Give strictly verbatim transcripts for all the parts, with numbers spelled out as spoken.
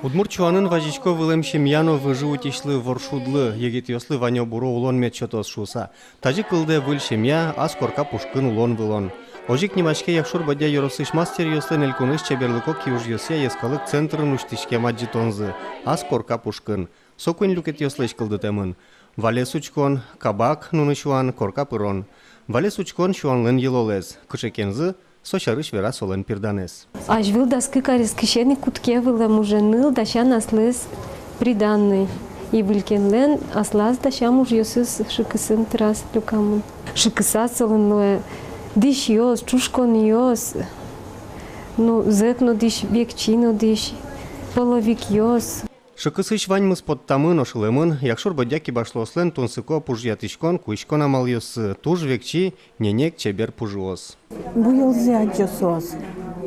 Удмурт сюанын вазисько вылэм семья но выжы утисьлы, воршудлы. Егитъёслы ваньё-буро улон мед сётоз шуыса. Тазьы кылдэ выль семья, ас корка пушкын улон-вылон. Озьы ик нимаське Якшур-Бӧдья ёросысь мастеръёслэн элькунысь чеберлыко киужъёсъя йӧскалык центрын усьтӥськем адӟытонзы, ас корка пушкын. Со куинь люкетъёслэсь кылдытэмын: валес учкон, кабак, нуны сюан, корка пырон. Валес учкон — сюанлэн йылолэз. Кыӵе ке но, со сярысь вера солэн пирданэз. Азьвыл дас кык арескысен ик кутске вылэм уже ныл дасян аслыз приданой. И выль кенлэн аслаз дасям ужъёсыз шыкысын тыраз люкамын. Шыкысаз солэн луэ дӥсьёс, ӵушконъёс, ну, зӧк но дӥсь, векчи но дӥсь, половикъёс. Шыкысысь ваньмыз поттамын, ошылэмын. Якшур-Бӧдья кибашлыослэн тунсыко пужъятӥськон, куиськон амалъёссы: туж векчи, ненег, чебер пужыос. Буёлзэ адӟо соос.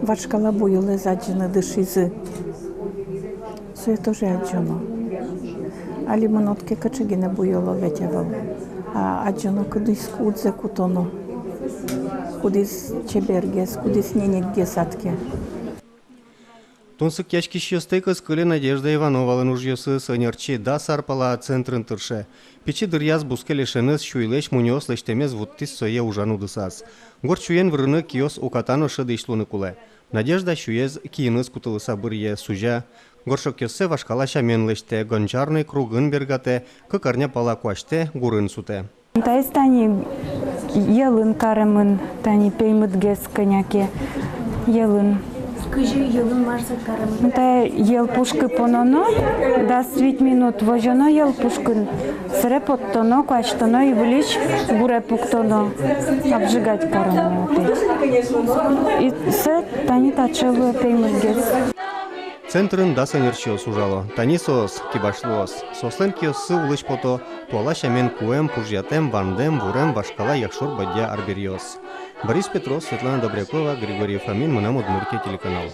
Вашкала буёлэз адӟыны дышизы. Сое тоже адӟоно. Али мынод ке, кыӵе гинэ буёло ведь ӧвӧл. А адӟоно, кудӥз удзэ кутоно. Кудӥз чебергес, кудӥз ненеггес адӟе. Тунсыкъяськисьёстэк ӧз кыле Надежда Ивановалэн ужъёсыз. Ӧнерчи дас ар пала центрын тырше. Пичи дыръяз бускель эшеныз сюйлэсь мунёос лэсьтэмез вуттӥз сое ужан удысаз. Горд сюен вырыны киос уката но шӧдӥсь луыны кулэ. Надежда сюез киыныз кутылыса быръе, сузя. Горшокъёссэ вашкала сямен лэсьтэ, гончарной кругын бергатэ, кык арня пала куасьтэ, гурын сутэ. Таиз тани йӧлын каремын, тани пеймытгес кӧня ке йӧлын. Кызьы йӧлын, мар сярысь каремын? Та йӧл пушкы пононо, дас вить минут возёно йӧл пушкын, сэре поттоно, куасьтоно и выльысь гуре пуктоно, обжигать кароно опять. И сое тани таӵе луэ пеймытгес. Центрын дас ӧнерчиос ужало. Тани соос, кибашлыос. Соослэн киоссы улысь пото туала сямен куэм, пужъятэм, вандэм, вурем, вашкала Якшур-Бӧдья арбериос. Борис Петров, Светлана Добрякова, Григорий Фомин, «Мынам Удмуртие» телеканал.